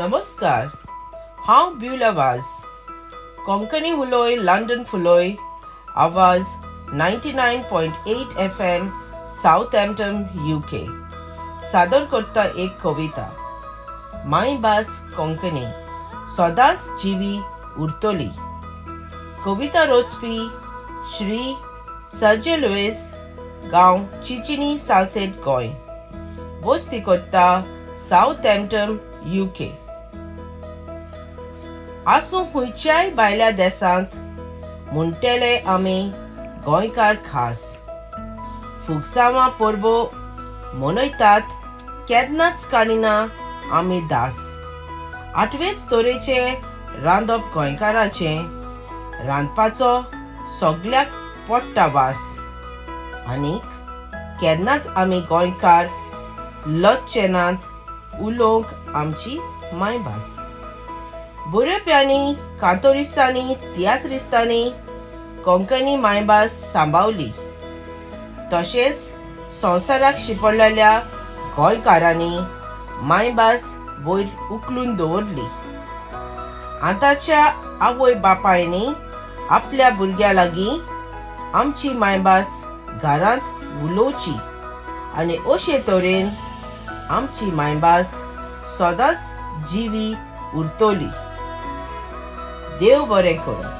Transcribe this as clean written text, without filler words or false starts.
नमस्कार, हांव ब्युला वाज. कोंकणी उलोय लंडन फुलोय आवाज 99.8 FM, Southampton, UK. सादर करता एक कविता. मायभास कोंकणी सदांच जिवी उरतली. कविता रचपी श्री सर्जे लुईस, गांव चिचिनी, सालसेट, गोंय. वस्ती करता साउथहॅम्प्टन, युके. आसूं खंयच्याय भायल्या देसांत, म्हणटेले आमी गोंयकार खास. फुगसांवां परबो मनयतात, केन्नाच काडिना आमी दास. आठवेच तरेचें रांदप गोंयकाराचें, रांदपाचो सगल्याक पडटा वास. आनीक केन्नाच आमी गोंयकार लजचे नात उलोवंक आमची मायभास. बरोवप्यांनी, कांतोरिस्तांनी, तियात्रिस्तांनी कोंकणी मायभास सांबावली, तशेंच संवसाराक शिंपडलेल्या गोंयकारांनी मायभास वयर उखलून दवरली. आतांच्या आवय बापायनी आपल्या भुरग्यां लागीं आमची मायभास घरांत उलोवची आनी अशे तरेन आमची मायभास सदांच जिवी उरतली. देव बरें करूं.